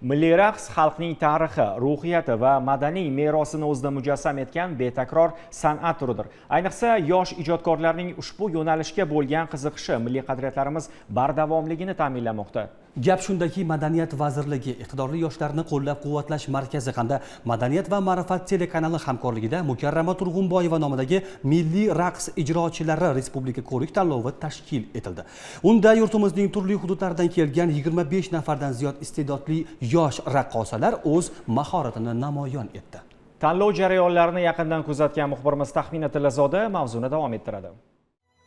Milliy raqs xalqning tarixi, ruhiyati va madaniy merosini o'zida mujassam etgan betakror san'at turidir. Ayniqsa, yosh ijodkorlarning ushbu yo'nalishga bo'lgan qiziqishi milliy qadriyatlarimiz bardavomligini ta'minlamoqda. Gap shundaki, Madaniyat vazirligi iqtidorli yoshlarni qo'llab-quvvatlash markazi hamda Madaniyat va ma'rifat telekanali hamkorligida Mukarrama Turg'unboyeva nomidagi milliy raqs ijrochilari respublika ko'rik tanlovi tashkil etildi. Unda yurtimizning turli hududlaridan kelgan 25 nafardan ziyod iste'dodli yosh raqqosalar o'z mahoratini namoyon etdi. Tanlov jarayonlarini yaqindan kuzatgan muxbirimiz Taxmina Tillazoda mavzuni davom ettiradi.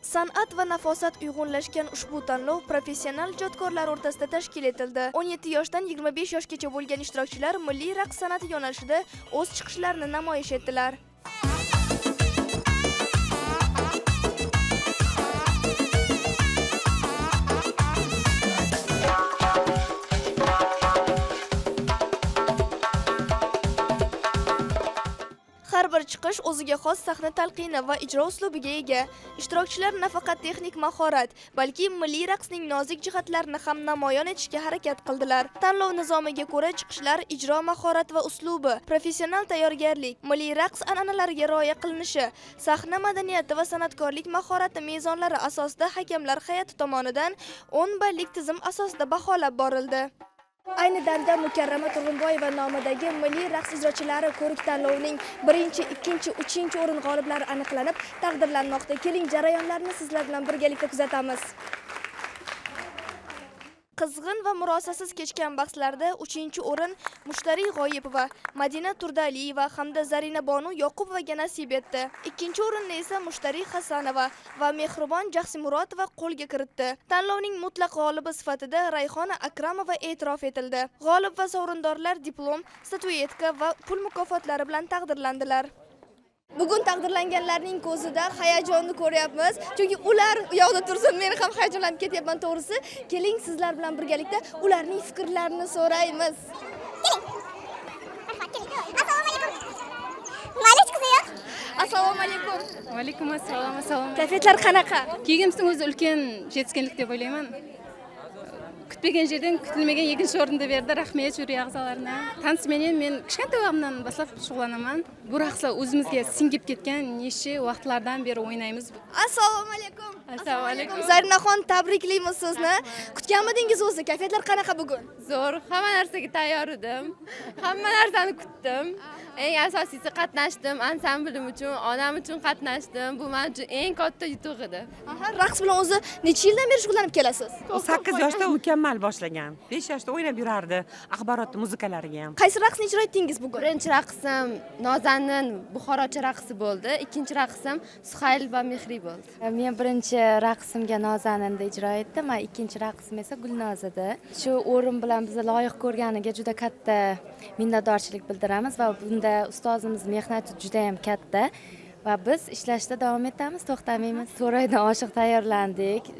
San'at va nafosat uyg'unlashgan ushbu tanlov professional ijodkorlar o'rtasida tashkil etildi. 17 yoshdan 25 yoshgacha bo'lgan ishtirokchilar milliy raqs san'ati yo'nalishida o'z chiqishlarini namoyish etdilar. Har bir chiqish o'ziga xos sahna talqini va ijro uslubiga ega. Ishtirokchilar nafaqat texnik mahorat, balki milliy raqsning nozik jihatlarini ham namoyon etishga harakat qildilar. Tanlov nizomiga ko'ra chiqishlar ijro mahorati va uslubi, professional tayyorgarlik, milliy raqs an'analariga rioya qilinishi, sahna madaniyati va san'atkorlik mahorati mezonlari asosida hakamlar hay'ati tomonidan 10 ballik tizim asosida baholab borildi. Ayni damda Mukarrama Turg'unboyeva nomidagi milliy raqs ijrochilari ko'rik tanlovining 1-, 2-, 3 o'rin g'oliblari aniqlanib, taqdirlanmoqda. Keling, jarayonlarni sizlar bilan birgalikda kuzatamiz. Qizg'in va murosasiz kechgan bahslarda 3-o'rin Mushtariy G'oyipova, Madina Turdaliyeva hamda Zarina Bonu Yoqubovaga nasib etdi. 2-o'rinni esa Mushtariy Hasanova va Mehribon Jaxsimurotova qo'lga kiritdi. Tanlovning mutlaq g'olibi sifatida Rayhona Akramova e'tirof etildi. G'olib va sovrindorlar diplom, statuetka va pul mukofotlari bilan taqdirlandilar. Bugun taqdirlanganlarning ko'zida hayajonni ko'ryapmiz, chunki ular u yoqda tursin, men ham hayajonlanib ketyapman to'g'risi. Keling, sizlar bilan birgalikda ularning fikrlarini so'raymiz. Assalomu alaykum. Mayli, qiziq. Assalomu alaykum. Va alaykum assalom. Assalomu. Kayfiyatlar qanaqa? Kelganimizning o'zi ulkan жетістікlik deb o'ylayman. Күтпеген жерден күтілмеген екінші орынды берді. Рахмет жюри ағзаларына. Танысыменен мен кішкентай уағымнан бастап шұғылланаман. Бұл рақсы өзімізге сіңіп кеткен, неше уақытлардан бері ойнаймыз. Assalomu alaykum. Assalomu alaykum. Zarinaxon, tabriklaymiz sizni. Kutganmidingiz o'zi? Kayfiyatlar qanaqa bugun? Zo'r, hamma narsaga tayyor edim. Hamma narsani kutdim. Eng asosiysi qatnashdim, ansamblim uchun, onam uchun qatnashdim. Bu men uchun eng katta yutuq edi. Aha, raqs bilan o'zi necha yildan beri shug'ullanib kelasiz? 8 yoshda mukammal boshlagan. 5 yoshda o'ynab yurardi, axborot muzikalariga ham. Qaysi raqsni ijro etdingiz bugun? Birinchi raqsim Nozanin Buxorocha raqsi bo'ldi. Ikkinchi raqsim Suhayl va Mehri bo'ldi. Men birinchi raqsimga Nozaninni ijro etdim, ikkinchi raqsim esa Gulnozada. Shu o'rin bilan bizni loyiq ko'rganiga juda katta minnatdorchilik bildiramiz va bunda ustozimiz mehnati juda ham katta va biz ishlashda davom etamiz, to'xtamaymiz. 4 oydan oshiq tayyorlandik.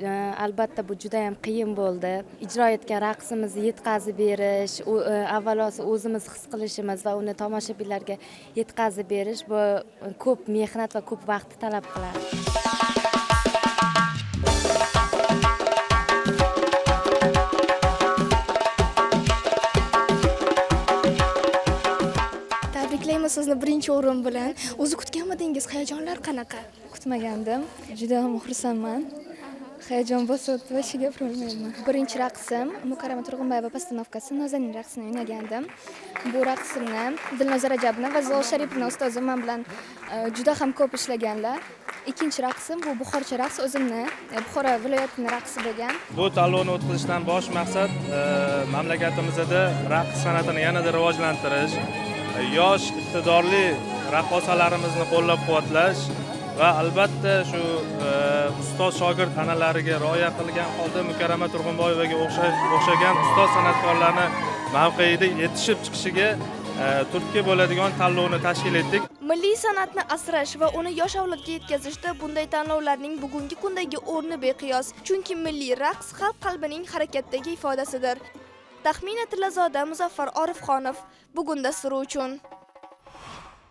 Albatta bu juda ham qiyin bo'ldi. Ijro etgan raqsimizni yetkazib berish, avvalosi o'zimiz his qilishimiz va uni tomoshabinlarga yetkazib berish bu ko'p mehnat va ko'p vaqt talab qiladi. Tabriklaymiz sizni birinchi o'rin bilan. O'zi kutganmidingiz? Hayajonlar qanaqa? Kutmagandim. Juda ham xursandman. Hayajon bosib, вообще gapirolmayman. Birinchi raqsim Mukarrama Turg'unboyeva postanovkasi Nozanin raqsini o'ynagandim. Bu raqsimni Dilnoza Rajabova va Zilol Sharipovna ustozim men bilan juda ham ko'p ishlaganlar. Ikkinchi raqsim bu Buxorcha raqs, o'zimni Buxoro viloyatining raqsi bo'lgan. Bu tanlovni o'tkazishdan bosh maqsad mamlakatimizda raqs san'atini yanada rivojlantirish, yosh iqtidorli raqqosalarimizni qo'llab-quvvatlash va albatta shu ustoz shogird an'analariga rioya qilgan holda Mukarrama Turg'unboyevaga o'xshagan ustoz san'atkorlarni mavqeida yetishib chiqishiga turtki bo'ladigan tanlovni tashkil etdik. Milliy san'atni asrash va uni yosh avlodga yetkazishda bunday tanlovlarning bugungi kundagi o'rni beqiyos. Chunki milliy raqs xalq qalbining harakatdagi ifodasidir. Taxmina Tillazoda, Muzaffar Orifxonov. Bugun dasturi uchun.